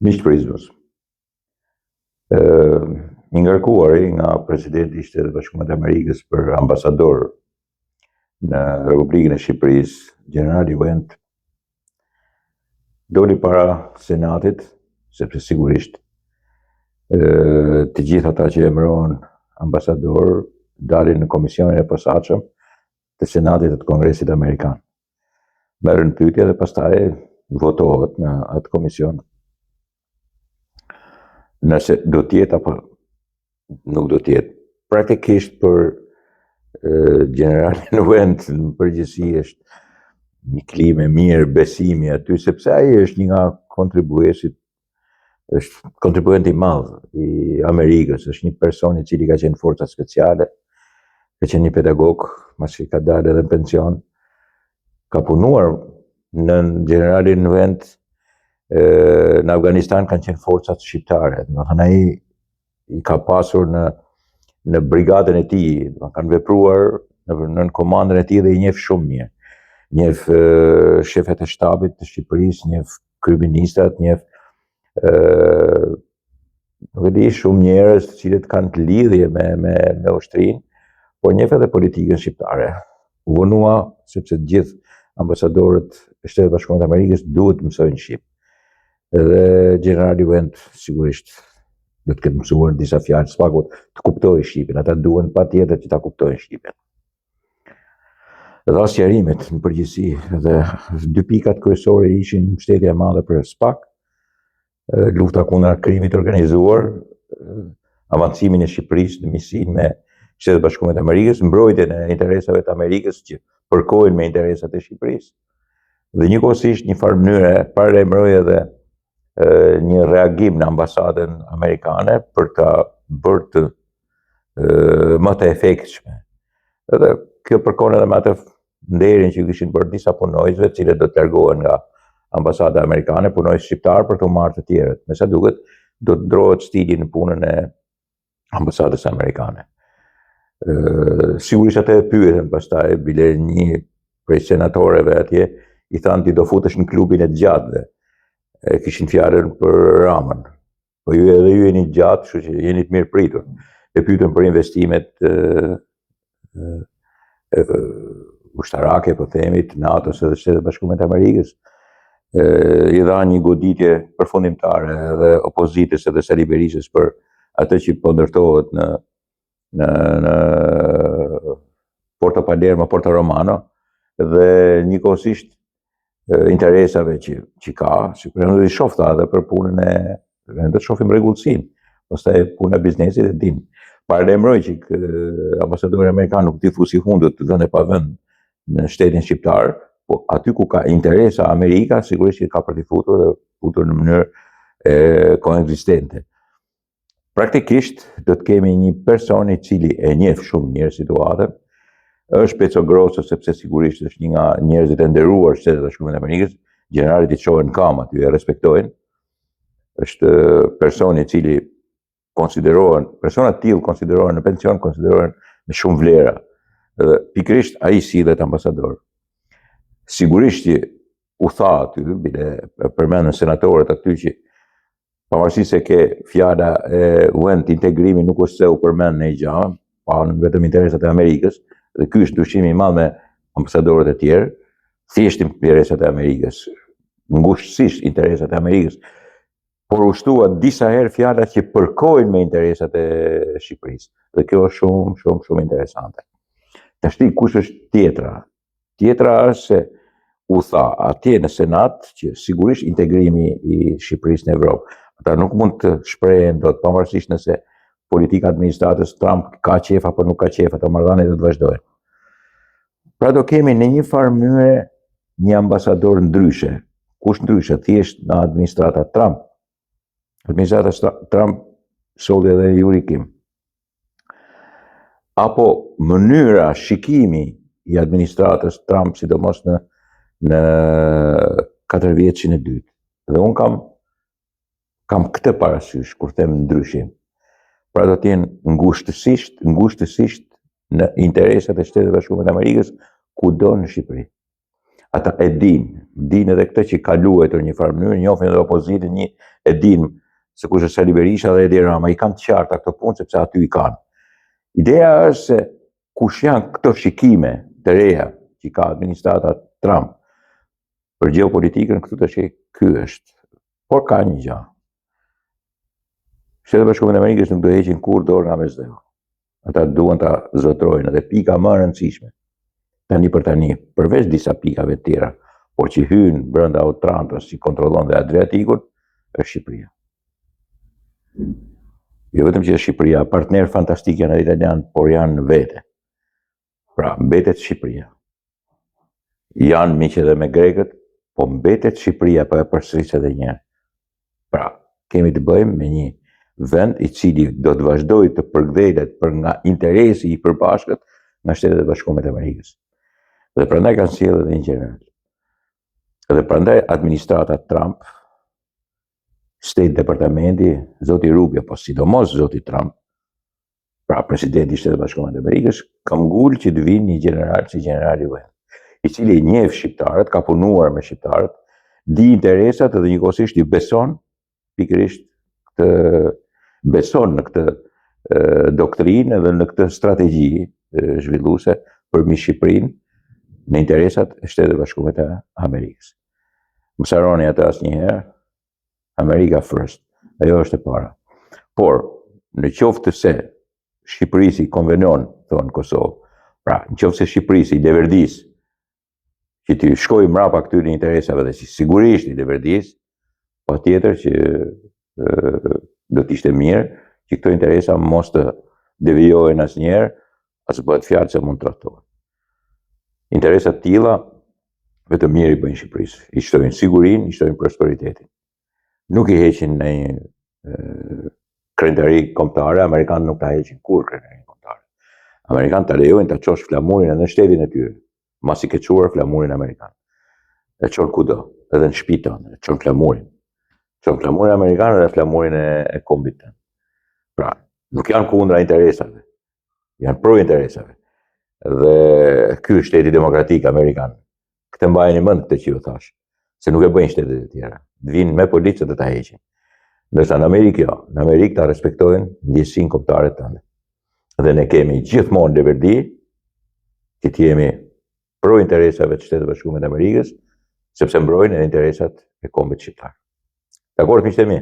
Miq të Prizmës, i ngarkuari nga presidenti i Shteteve të Bashkuara të Amerikës për ambasador në Republikën e Shqipërisë, gjenerali Went, doli para Senatit, sepse sigurisht të gjithë ata që emërohen ambasador dalin në komisionin e posaçëm të Senatit dhe të Kongresit Amerikan. Merren në pyetje dhe pastaj votohet në atë komision nëse do të jetë apo nuk do të jetë. Praktikisht për gjeneralin Went në përgjithësi është një klimë e mirë besimi aty, sepse ai është një nga kontribuesit është kontribuent i madh i Amerikës, është një person i cili ka qenë në forcat speciale, ka qenë një pedagog, masi ka dalë edhe në pension, ka punuar nën gjeneralin Went në Afganistan kanë qenë forcat shqiptare, domethënë ai i ka pasur në në brigadën e tij, domethënë kanë vepruar në nën komandën e tij dhe i njeh shumë mirë. Njeh shefet e shtabit të Shqipërisë, njeh kryeministrat, njeh nuk e di shumë njerëz të cilët kanë të lidhje me me me ushtrinë, por njeh edhe politikën shqiptare. U vonua sepse të gjithë ambasadorët e Shteteve të Bashkuara të Amerikës duhet të mësojnë shqip. Edhe gjenerali Went sigurisht do të ketë mësuar disa fjalë së paku të kuptojë shqipin. Ata duhen patjetër që ta kuptojnë shqipin. Dha sqarimet në përgjithësi dhe dy pikat kryesore ishin mbështetja e madhe për SPAK, lufta kundër krimit të organizuar, avancimin e Shqipërisë në miqësinë me Shtetet e Bashkuara të Amerikës, mbrojtjen e interesave të Amerikës që përkojnë me interesat e Shqipërisë. Dhe njëkohësisht një farë mënyre paralajmëroi edhe një reagim në ambasadën amerikane për ta bërë të më të efektshme. Edhe kjo përkon edhe me atë nderin që kishin bërë disa punonjësve, të cilët do të largohen nga ambasada amerikane, punonjës shqiptar për të marrë të tjerët. Me sa duket, do të ndrohet stili në punën e ambasadës amerikane. Sigurisht atë e pyetën pastaj, bile një prej senatoreve atje, i thanë ti do futesh në klubin e të gjatëve. E kishin fjalën për Ramën. Po ju edhe ju jeni të gjatë, kështu që jeni të mirëpritur. E pyetën për investimet e, e, ushtarake, po themi, të NATO-s edhe Shtetet e Bashkuara të Amerikës. E, i dha një goditje përfundimtare edhe opozitës edhe Sali Berishës për atë që po ndërtohet në në në Porto Palermo, Porto Romano dhe njëkohësisht interesave që, që ka, sigurisht do t'i shoh tha edhe për punën e, ne do të shohim rregullsinë, pastaj puna e biznesit e din. Paralajmëroi që ambasadori amerikan nuk t'i fusi hundët të vend e pa vend në shtetin shqiptar, po aty ku ka interesa Amerika, sigurisht që ka për t'i futur dhe futur në mënyrë e koekzistente. Praktikisht do të kemi një person i cili e njeh shumë mirë situatën, është Peco Grosso sepse sigurisht është një nga njerëzit e nderuar të Shteteve të Bashkuara të Amerikës, gjeneralit i çohen n'kamë aty e respektojnë. Është person i cili konsiderohen, persona të tillë konsiderohen në pension, konsiderohen me shumë vlera. Dhe pikërisht ai sillet ambasador. Sigurisht që u tha aty, bile përmendën senatorët aty që Pavarësisht se ke fjala e Went integrimi nuk është se u përmend në gjë, pa në vetëm interesat e Amerikës, dhe ky është ndryshimi i madh me ambasadorët e tjerë, thjesht interesat e Amerikës, ngushtësisht interesat e Amerikës, por u shtua disa herë fjala që përkojnë me interesat e Shqipërisë. Dhe kjo është shumë, shumë, shumë interesante. Tashti, kush është tjetra? Tjetra është se u tha atje në Senat që sigurisht integrimi i Shqipërisë në Evropë, ata nuk mund të shprehen dot pavarësisht nëse politika e administratës Trump ka qejf apo nuk ka qejf, ato marrëdhënie do të vazhdojnë. Pra do kemi në një farë mënyre një ambasador ndryshe. Kush ndryshe? Thjesht nga administrata Trump. Administrata Trump solli edhe Yuri Kim. Apo mënyra shikimi i administratës Trump, sidomos në në katërvjeçin e dytë. Dhe unë kam kam këtë parasysh kur them ndryshim. Pra do të jenë ngushtësisht, ngushtësisht në interesat e Shteteve të Bashkuara të Amerikës kudo në Shqipëri. Ata e dinë, dinë edhe këtë që ka luajtur një farë mënyrë, njohin edhe opozitën një, e dinë se kush është Sali Berisha dhe Edi Rama, i kanë të qarta këto punë sepse aty i kanë. Ideja është se kush janë këto shikime të reja që ka administrata Trump për gjeopolitikën, këtu tash ky është. Por ka një gjë. Shtetet e Bashkuara të Amerikës nuk do heqin kurrë dorë nga Mesdheu. Ata duan ta zotërojnë dhe pika më e rëndësishme tani për tani, përveç disa pikave të tjera, por që hyn brenda Otrantos që kontrollon dhe Adriatikun, është Shqipëria. Jo vetëm që është Shqipëria, partner fantastik janë edhe italianë, por janë në vete. Pra, mbetet Shqipëria. Janë miq edhe me grekët, po mbetet Shqipëria, po e përsëris edhe një herë. Pra, kemi të bëjmë me një vend i cili do të vazhdojë të përkëdhelet për nga interesi i përbashkët nga Shtetet e Bashkuara të Amerikës. Dhe prandaj kanë sjellë edhe një gjeneral. Dhe prandaj administrata Trump, State Departamenti, zoti Rubio, po sidomos zoti Trump, pra presidenti i Shteteve të Bashkuara të Amerikës, këmbëngul që të vinë një gjeneral si gjenerali Wynn, i cili i njeh shqiptarët, ka punuar me shqiptarët, di interesat dhe njëkohësisht i beson pikërisht këtë beson në këtë doktrinë dhe në këtë strategji zhvilluese për mi Shqipërinë në interesat e Shteteve të Bashkuara të Amerikës. Mos harroni atë asnjëherë, Amerika first, ajo është e para. Por, në qoftë se Shqipërisë i konvenon, thonë Kosovë, pra, në qoftë se Shqipërisë i leverdis, që t'i shkojë mrapa këtyre interesave dhe që sigurisht i leverdis, patjetër që do të ishte mirë që këto interesa mos të devijohen asnjëherë, as bëhet fjalë se mund të tradhtohen. Interesa të tilla vetëm mirë i bëjnë Shqipërisë, i shtojnë sigurinë, i shtojnë prosperitetin. Nuk i heqin në një krenari kombëtare, amerikanët nuk ta heqin kurrë krenarinë kombëtare. Amerikanët ta lejojnë ta çosh flamurin edhe në shtetin e tyre, masi ke çuar flamurin amerikan. E çon kudo, edhe në shtëpi tënde, e çon flamurin. Çon flamurin amerikan dhe flamurin e, e kombit tënd. Pra, nuk janë kundra interesave, janë pro interesave. Dhe ky është shteti demokratik amerikan. Këtë mbajeni mend këtë që ju thash, se nuk e bëjnë shtetet e tjera. Të vinë me policë dhe ta heqin. Ndërsa në Amerikë jo, në Amerikë ta respektojnë ndjesinë kombëtare tënde. Dhe ne kemi gjithmonë leverdi që të jemi pro interesave të Shteteve të Bashkuara të Amerikës, sepse mbrojnë edhe interesat e kombit shqiptar. Dakord, miqtë e mi?